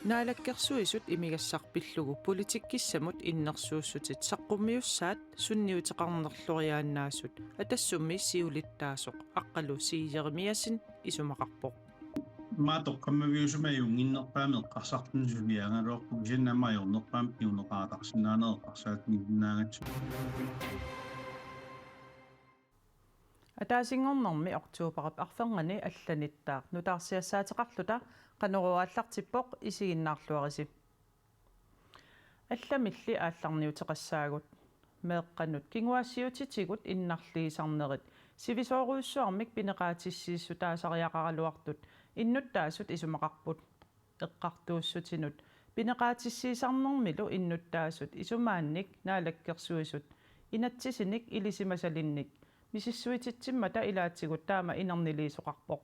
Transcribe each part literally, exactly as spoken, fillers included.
Naalakkersuisut imigassaq pillugu politikkissamut innersuussutit saqqummiussaat sunniuteqarnerloriaannaasut Atassummi siulittaasoq Aqqalu C. Jeremiassen isumaqarpoq. Maatoqqammaviusumik ajunnginnerpaamik eqqarsartuni suliaagaluarpoq kisianni aamma ajornerpaamik kinguneqartarsinnaaneq eqqarsaatinniinnaagatsi. Ataasinngornermi oktoberip arfernganni allanittaaq nutaarsiassaateqarluta Qanorooq aallartippoq, isiginnaarluarisi. Allamilli aallarniuteqassaagut. Meeqqanut kinguaassiuutitigut innarliisarnerit sivisoorujussuarmik pineqaatissiissutaasariaqaraluartut innuttaasut isumaqarput. Eqqartuussutinut pineqaatissiisarnermilu innuttaasut isumaannik Naalakkersuisut inatsisinik ilisimasalinnik misissuititsimmata ilaatigut taama inerniliisoqarpoq.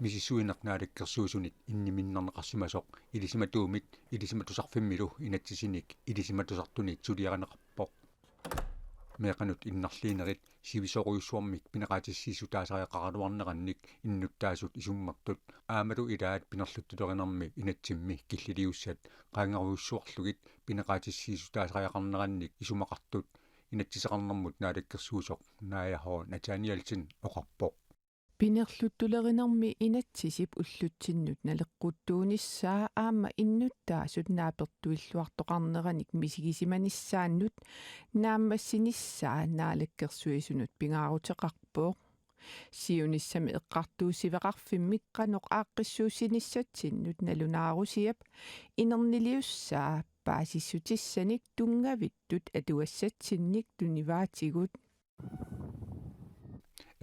Misissuineq Naalakkersuisunit inniminnarneqarsimasoq ilisimatuumit ilisimatusarfimmilu inatsisinik ilisimatusartunit suliarineqarpoq. Meeqqanut innarliinerit sivisoorujussuarmik pineqaatissiissutaasariaqaraluarnerannik innuttaasut isummertut aammalu ilaat pinerluttulerinermi inatsimmi killiliussat qaangerujussuarlugit pineqaatissiissutaasariaqarnerannik isumaqartut inatsiseqarnermut naalakkersuisoq Naaja H. Nathanielsen oqarpoq. Pinerluttulerinermi inatsisip ullutsinnut naleqquttuunissaa aamma innuttaasut naapertuilluartoqarneranik misigisimanissaannut naammassinissaa Naalakkersuisunut pingaaruteqarpoq. Siunissami eqqartuussiveqarfimmik qanoq aaqqissuussinissatsinnut nalunaarusiap inerniliussaa paasissutissanik tunngavittut atugassatsinnik tunivaatigut.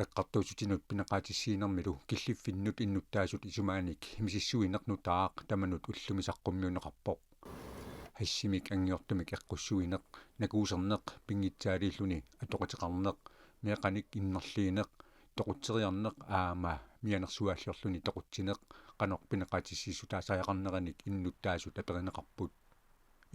Eqqartuussutinut pineqaatissiinermilu killiffinnut innuttaasut isumaanik misissuineq nutaaq tamanut ullumi saqqummiunneqarpoq. Hashimik anngiortumik eqqussuineq, nakuuserneq, pinngitsaaliilluni atoqateqarneq, meeqqanik innarliineq, toqutseriarneq aamma mianersuaalliorluni toqutsineq qanoq pineqaatissiissutaasariaqarneranik innuttaasut aperineqarput.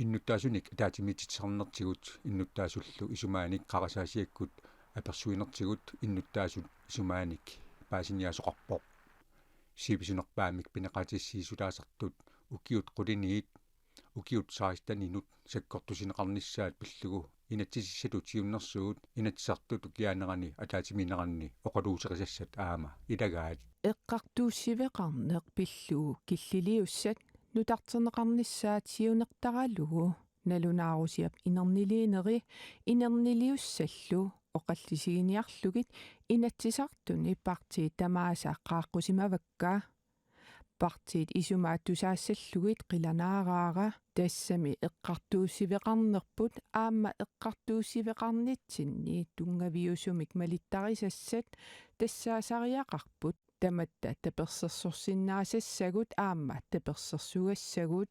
Innuttaasunik ataatsimiititsisarnertigut innuttaasullu isumaanik qarasaasiakkut apersuinertigut innuttaasut isumaanik paasiniaasoqarpoq. Sivisunerpaamik pineqaatissiissutaasartut ukiut quliniit ukiut seksteninut sakkortusineqarnissaat pillugu inatsisissatut siunnersuut Inatsisartut ukiaanerani ataatsimiinneranni oqaluuserisassat aamma ilagaat. Eqqartuussiveqarneq pillugu killiliussat nutarterneqarnissaat siunertaralugu nalunaarusiap inerniliineri inerniliussallu oqallisiginiarlugit Inatsisartuni partiit tamaasa qaaqqusimavakka. Partiit isumaat tusaassallugit qilanaaraara, tassami eqqartuussiveqarnerput aamma eqqartuussiveqarnitsinni tunngaviusumik malittarisassat tassaasariaqarput, tamatta tapersersorsinnaasassagut aamma tapersersugassagut.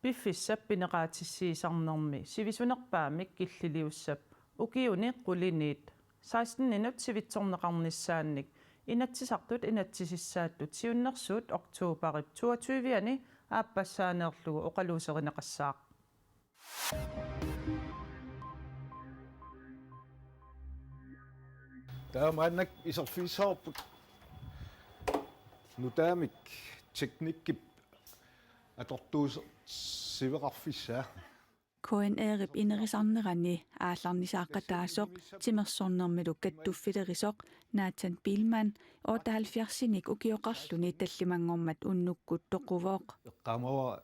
Piffissap pineqaatissiisarnermi sivisunerpaamik killiliussap ukiuni quliniit seksteninut sivitsorneqarnissaannik Inatsisartut inatsisissaattut siunnersuut oktoberip toogtyve-ani aappassaaneerlugu oqaluuserineqassaaq. Taamaannak iserfigissaqarput nutaamik teknikkip atortuussiveqarfissaa. K N R-ip inerisarnerani aallarnisaaqataasoq timersornermilu kattuffilerisoq Nathan Biilmann otteoghalvfjerdsinik ukioqarluni tallimanngormat unnukkut toquvoq. Eqqaamavara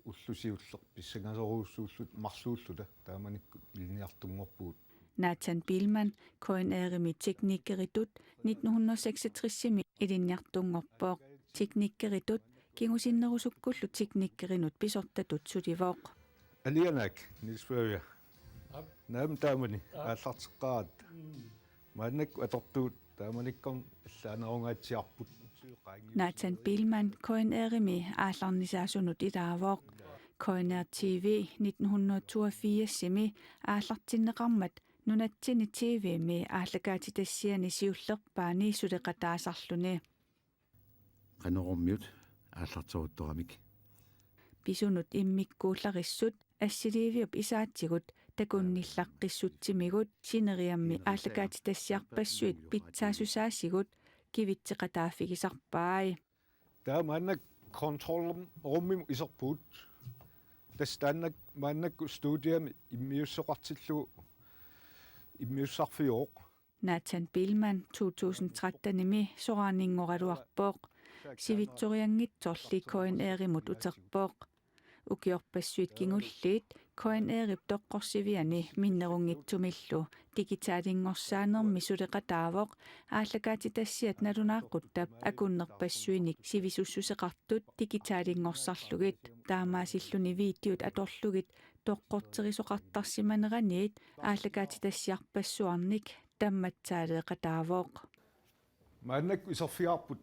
ulloq siulleq pissangasorujussuulluta marluulluta taamanikkut ilinniartunngorpugut. Nathan Biilmann K N R-imi teknikeritut nitten hundrede seksogtres-imi ilinniartunngorpoq. Teknikeritut kingusinnerusukkullu teknikerinut pisortatut sulivoq. Alianaak Niels Børge. Aap. Naamik taamani. Aap. Aallarteqqaaratta. Mm. Maannakkut atortugut taamanikkorn allaanerungaatsiarput. Nathan Biilmann K N R-imi aallarnisaasunut ilaavoq. K N R T V nitten hundrede toogfirs-imi aallartinneqarmat nunatsinni T V-mi aallakaatitassiani siullerpaani suleqataasarluni. Qanorormiut aallarteruttoramik. Pisunut immikkuullarissut assiliiviup isaatigut takunnillaqqissutsimigut sineriammi aallakaatitassiarpassuit pitsaassusaasigut kivitseqataaffigisarpai. Taava maanna kontrolrummimut iserpugut. Tassa taanna maannakkut studiami immiussoqartillugu immiussarfiuvoq. Nathan Biilmann to tusind tretten-imi soraaninngoraluarpoq. Sivitsorianngitsorli K N R-imut uterpoq. Ukiorpassuit kingulliit K N R-ip toqqorsiviani minnerunngitsumillu digitalinngorsaannermi suleqataavoq aallakaatitassiat nalunaaquttap akunnerpassuinik sivisussuseqartut digitalinngorsarlugit. Taamaasilluni videot atorlugit toqqorterisoqartarsimaneraniit aallakaatitassiarpassuarnik tammatsaaleeqataavoq. Maannakkut iserfigaarput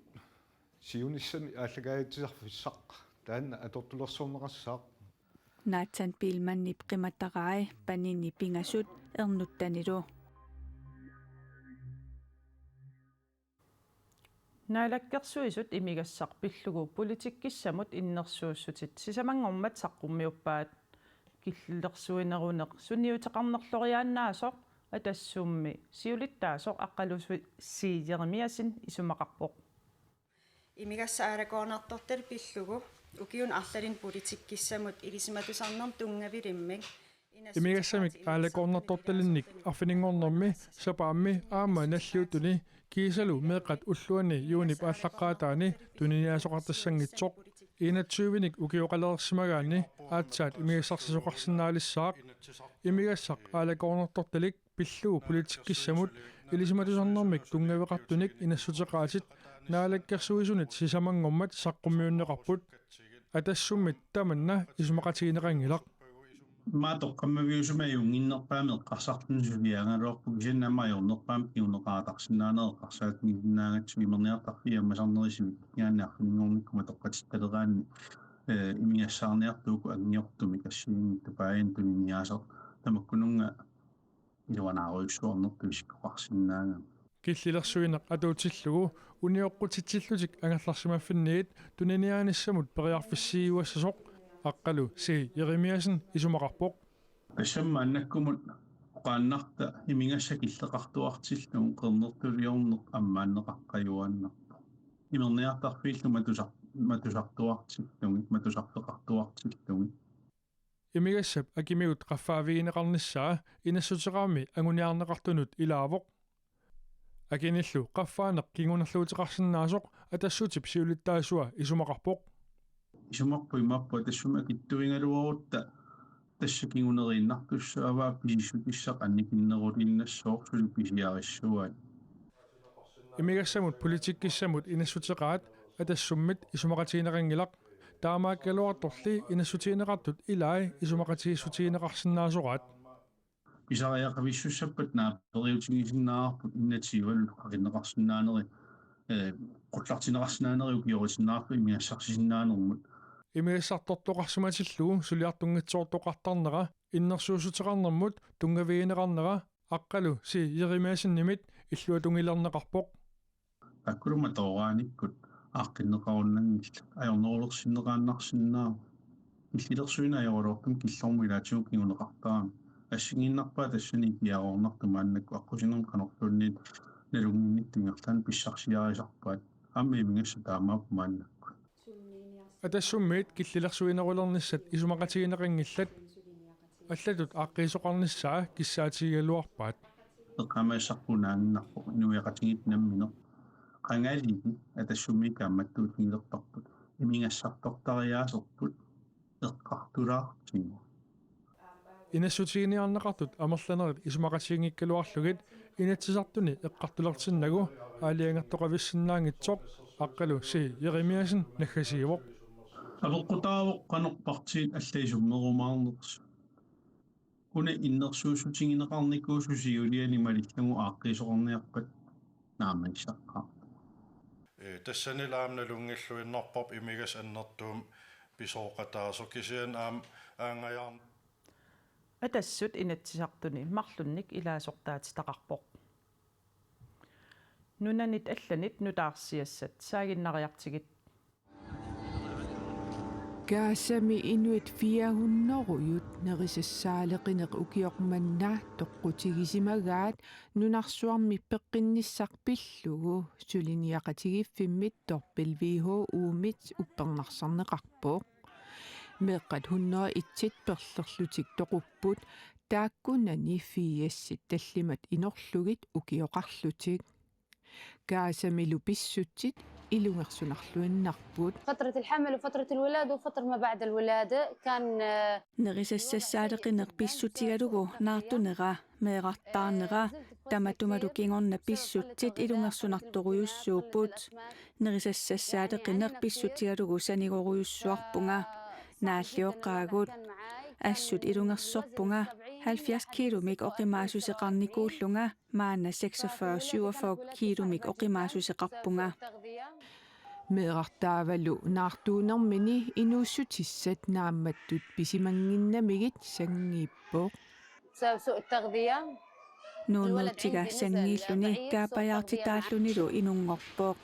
siunissami aallakaatitsisarfissaq taanna atortulersorneqassaaq. Nathan Biilmannip qimatarai panini pingasut ernuttanilu. Naalakkersuisut imigassaq pillugu politikkissamut innersuussutit sisamanngormat saqqummiuppaat. Killilersuineruneq sunniuteqarnerloriaannaasoq Atassummi siulittaasoq Aqqalusi Jeremiassen isumaqarpoq. Imigassaq aalakoornartortalik pillugu ukiuni arlalinni politikkissamut ilisimatusarnermut tunngavilimmik Imigassamik aalakoornartortalinnik arfininngornermi sapaammi aamma nalliuttuni kiisalu meeqqat ulluanni juunip aallaqqaataani tuniniaasoqartassanngitsoq. Enogtyvenik ukioqalereersimagaanni aatsaat imigassarsisoqarsinnaalissaaq. Imigassaq aalakoornartortalik pillugu politikkissamut ilisimatusarnermik tunngaveqartunik inassuteqaatit Naalakkersuisunit sisamanngormat saqqummiunneqarput. Atassummit tamanna isumaqatigineqanngilaq. Maani toqqammaviusumik ajunnginnerpaamik eqqarsartuni suliaagaluarpoq kisianni aamma ajornerpaamik kinguneqaratarsinnaaneq eqqarsaatigisinnaagatsigu imerniartarfiit ammasarnerisut ikigaanni arfininngornikkut matoqqatittaleraanni, eh, imigassaarniartut uku anngiortumik assigiinngitsut paajani tuniniaasoq tamakkununnga iluanaarujussuarnertut isikkoqarsinnaagami. Killilersuineq atuutillugu unioqqutitsillutik angerlarsimaffinniit tuniniaanissamut periarfissiiuassasoq Aqqalusi Jeremiassen isumaqarpoq. Tassami maannakkumut oqaannarta imigassaq killeqartuartillugu qernertuliorneq ammaanneqaqqajuaannarpoq. Imerniartarfiillu matusar-, matusartuartillugit, matusarfeqartuartillugit. Imigassap akimigut qaffaavigineqarnissaa inassuteqarami anguniarneqartunut ilaavoq. Akinillu qaffaaneq kingunerluuteqarsinnaasoq Atassutip siulittaasua isumaqarpoq. Isumaqarpoq imaappoq Atassummi akitsuigaluarutta tassa kinguneriinnartussaavaa pisissutissaq annikinneruliinnassooq suli pisiarissuaat. Imigassamut politikkissamut inassuteqaat Atassummit isumaqatigineqanngilaq. Taamaakkaluartorli inassutigineqartut ilai isumaqatigiissutigineqarsinnaasoraat. Pisariaqavissussappat naaperiutigisinnaavarput innatsiivalu qaqinneqarsinnaaneri, eh, qullartinneqarsinnaaneri ukiorisinnaavarput imigassarsisinnaanermut. Imigassartortoqarsimatillugu suliartunngitsoortoqartarnera innersuussuteqarnermut tunngavigineqarnera Aqqalusi Jeremiassenimit illuatungiliorneqarpoq. Akkuluma tooraanikkut aaqqinneqarunnanngillat ajornerulersinneqaannarsinnaavoq. Killilersuineq ajoraluartumik killormut ilaatigut kinguneqartarami. Assigiinnarpaat tassani ikiaroornartoq maannakkut aqqusinermi qanorluunniit nalunnginnittut ingerlaannaq pissarsiarisarpaat. Aamma imigassaq taamaappoq maannakkut. Atassummiit killilersuinerulernissat isumaqatigineqanngillat. Allatut aaqqiisoqarnissaa kissaatigigaluarpaat. Eqqaamasassarput naannginnarpoq inuiaqatigiit nammineq. Qangali Atassummi kaammattuutigilerparput imigassartortariaaserput eqqartulaartigu. Inassutiginiarneqartut amerlanerit isumaqatiginngikkaluarlugit Inatsisartuni eqqartulertinnagu aalajangertoqavissinnaanngitsoq Aqqalusi Jeremiassen naggasiivoq. Apeqqutaavoq qanoq partiit allat isummerumaarnersut. Una innersuussutigineqarnikuusoq siuliani malillugu aaqqiisoqarniarpat naammagissaqqaarpoq. Ee, tassanilu aamma nalunngilluinnarparput imigassaq annertuumik pisooqataasoq kisianni aamma aanngajaarn- Atassut Inatsisartuni marlunnik ilaasortaatitaqarpoq. Nunanit allanit nutaarsiassat saaginnariartigit. Gazami inuit fire hundrede nerisassaaleqineq ukioq manna toqqutigisimagaat nunarsuarmi peqqinnissaq pillugu suliniaqatigiiffimmit W H O-mit uppernarsarneqarpoq. Meeqqat hundrede et perlerlutik toqupput, taakkunani firsit tallimat inorlugit ukioqarlutik. Gazamilu pissutsit ilungersunarluinnarput. فترة الحمل وفترة الولادة وفترة ما بعد الولادة كان، آه، Nerisassaaleqineq pissutigalugu naartunera, meerartaarnera, tamatumalu kingorna pissutsit ilungersunartorujussuupput. Nerisassaaleqineq pissutigalugu sanigorujussuarpunga. Naalliuqaagut. Assut ilungersorpunga. Halvfjerds kilomik oqimaassuseqarnikuullunga. Maanna seksogfyrre syvogfyrre kilomik oqimaassuseqarpunga. Meerartaavalu naartuunermini inuussutissat naammattut pisimannginnamigit sanngiippoq. بسبب سوء التغذية. Nuunnuutiga sanngiilluni kaapajaartitaallunilu inunngorpoq.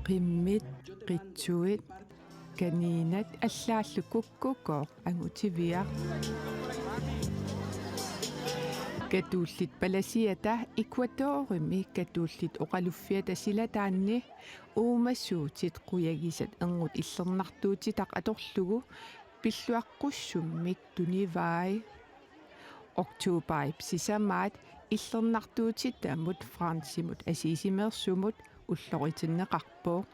Qimmit, qitsuit, kaniinat allaallu kukkukooq angutiviaq. Katuullit palasiata Ecuadorimi katuullit oqaluffiata silataanni uumasuutit qujagisat ernuttut illernartuutitaq atorlugu pilluaqqussummik tunivai. Oktoberip sisamaat illernartuutitamut Fransimut Assisimeersumut ulloritinneqarpoq.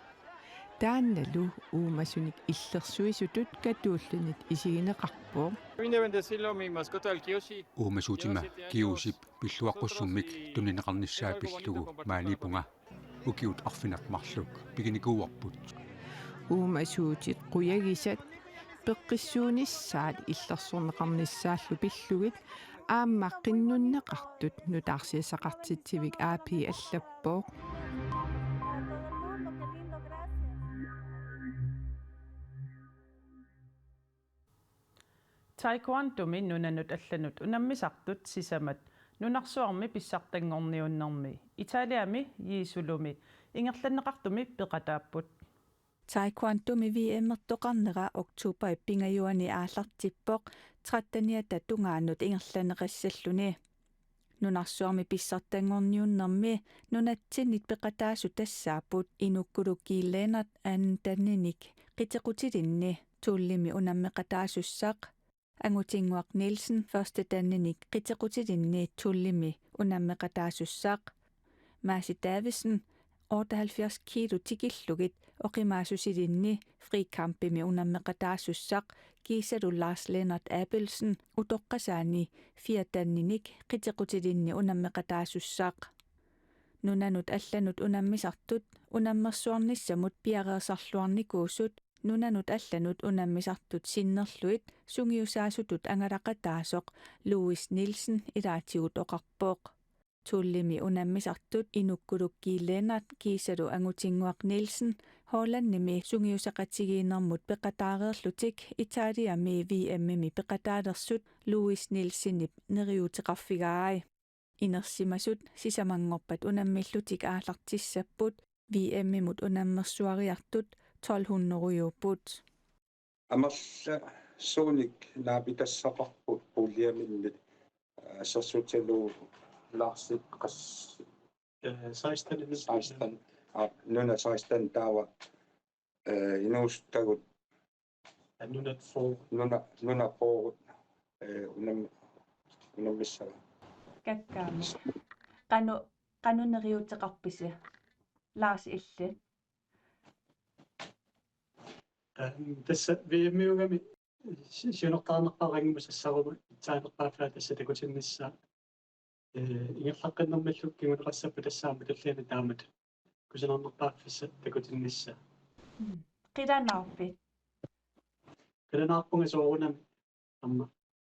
Taannalu uumasunik illersuisutut katuullinit isigineqarpoq. Vine a bendecirlo mi mascota el Kiyoshi. Uumasuutima Kiyosip pilluaqqussummik tunineqarnissaa pillugu maaniippunga. Ukiut arfineq marluk piginikuuarput. Uumasuutit qujagisat peqqissuunissaat illersorneqarnissaallu pillugit aamma qinnunneqartut nutaarsiassaqartitsivik A P allappoq. Taekwondomi nunanut allanut unammisartut sisamat nunarsuarmi pissartanngorniunnermi Italiami Jesulumi ingerlanneqartumi peqataapput. Taekwondomi V M-ertoqarnera oktoberip pingajuani aallartippoq tretteniata tungaanut ingerlanneqassalluni. Nunarsuarmi pissartanngorniunnermi nunatsinnit peqataasut tassaapput Inukkulu Kiil Lennert andenninik qitequtilinni Tullimi unammeqataasussaq, Angutinnguaq Nielsen førstedanninik qitequtilinni Tullimi unammeqataasussaq, Maasi Davidsen otteoghalvfjerds kilo tikillugit oqimaassusilinni frikampimi unammeqataasussaq kiisalu Lars Lennert Abelsen utoqqasaani firedanninik qitequtilinni unammeqataasussaq. Nunanut allanut unammisartut unammersuarnissamut piareersarluarnikuusut nunanut allanut unammisartut sinnerlugit sungiusaasutut angalaqataasoq Louis Nielsen ilaatigut oqarpoq. Tullimi unammisartut Inukkulu Kiil Lennert kiisalu Angutinnguaq Nielsen Hollandimi sungiusaqatigiinnermut peqataareerlutik Italiami V M-imi peqataalersut Louis Nielsenip neriuuteqarfigai. Inersimasut sisamanngorpat unammillutik aallartissapput, V M-imut unammersuariartut tolv hundrede-upput. Amerlasuunik naapitassaqarput puljeminnit, assersuutigalugu Larsip qas-, eh, seksten. seksten. Aa, nuna seksten taava, eh, inuusuttagut. Nuna fyrre. Nuna, nuna fyrre, eh, unam-, unammissava. Kakkaami. Qanoq, qanoq neriuuteqarpisi? Lars, illit. Ehm, tassa V M-iugami si-, siunertarinerpaaq qanngumut sassaruma itsaanerpaaffia tassa takutinnissaa. Eh, ingerlaqqinnermillu kinguneqassappat tassa aamma tulliani taamatut kusanarnerpaaffissaq takutinnissaa. Mm. Qilanaarpit? Qilanaarpunga soorunami aamma,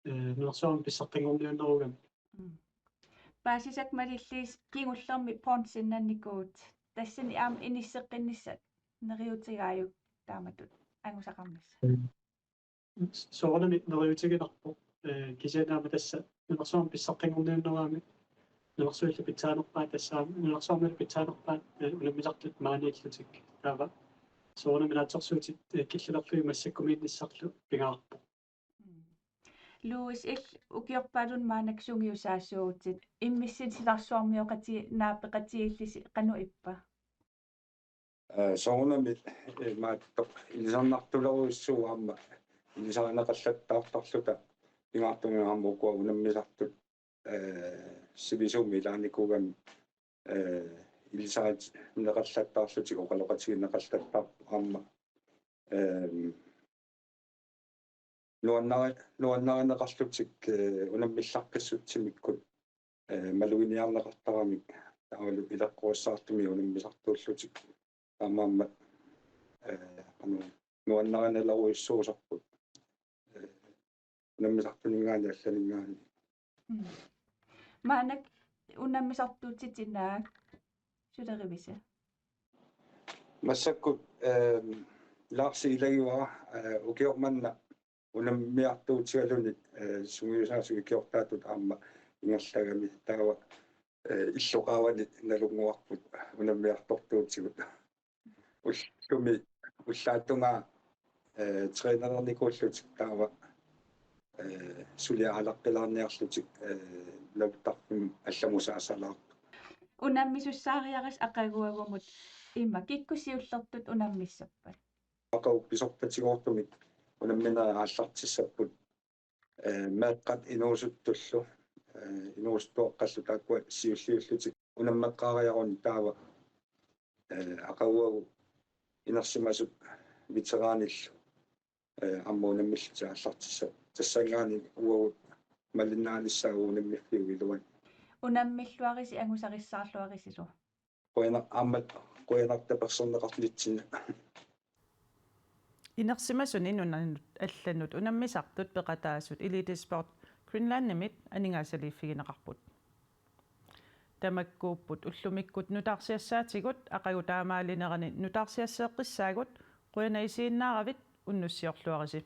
eh, nunarsuarmi pissartanngorniunnerugami. Mm. Paasisakka malillusi kingullermi bronzeinnannikuuvutit. Tassani aamma inisseqqinnissaq neriuutigaajuk taamatut angusaqarnissaq? Mm. Soorunami neriuutiginarpoq, eh, kisianni aamma tassa nunarsuarmi pissartanngorniunnerugami nunarsuillu pitsaanerpaat, tassa nunarsuarmilu pitsaanerpaat, eh, unammisartut maaniillutik. Taava soorunami naatsorsuutit, eh, killilerlugit massakkumiinnissarlu pingaarpoq. Mm. Louis, illit ukiorpaalunni maannakkut sungiusaasuuvutit, immissinnut silarsuarmioqati-, naapeqatigiillisi qanoq ippa? Eh, soorunami, eh, imaattoq ilisarnartulerujussuuvoq aamma ilisarineqallattaartarluta, pingaartumik aamma ukua unammisartut, eh, sivisuumik ilaanikuugami, eh, ilisarineqallattaarlutik oqaloqatigineqallattaarput aamma, ehm, nuannari-, nuannarineqarlutik, eh, unammillaqqissutsimikkut, eh, maluginiarneqartaramik taavalu ileqqorissaartumik unammisartuullutik taamaammat, eh, qanoq nuannarinerujussuusarput, eh, unammisartuninngaanniit allaninngaanniit. Mm. Maannakkut unammisartuutitit naak sulerivisi? Massakkut, ehm, Larsi ilagivara, eh, ukioq manna unammiartuutigaluni, eh, sungiusaasut ikiortaatut aamma ingerlagami taava, eh, illoqaavani nalunnguarput unammiartortuutigut. Ullumi ullaap tungaa, eh, trænerinikuullutik taava, eh, suli aalaqqilaarniarlutik, eh, navittarfimmi allamut saassalaarput. Unammisussaariarisi aqaguagumut, immaqa kikkut siullertut unammissappat? Aqagu pisortatigoortumik unamminerit aallartissapput, eh, meeqqat inuusuttullu, eh, inuusuttuaqqallu taakkua siulliullutik unammeqqaariaruni taava, eh, aqaguagu inersimasut veteranillu, eh, aamma unammillutik aallartissapput. Tassanngaanniit uagut malinnaanissaat unammiffiup iluani. Unammilluarisi angusarissaarluarisilu. Qujanaq aamma, qujanaq taperserneqarnitsinni. Inersimasuni nunanut allanut unammisartut peqataasut Elite Sport Greenlandimit aningaasaliiffigineqarput. Tamakkuupput ullumikkut nutaarsiassaatigut, aqagu taamaalinerani nutaarsiasseeqqissaagut, qujanaq isiginnaaravit, unnussiorluarisi.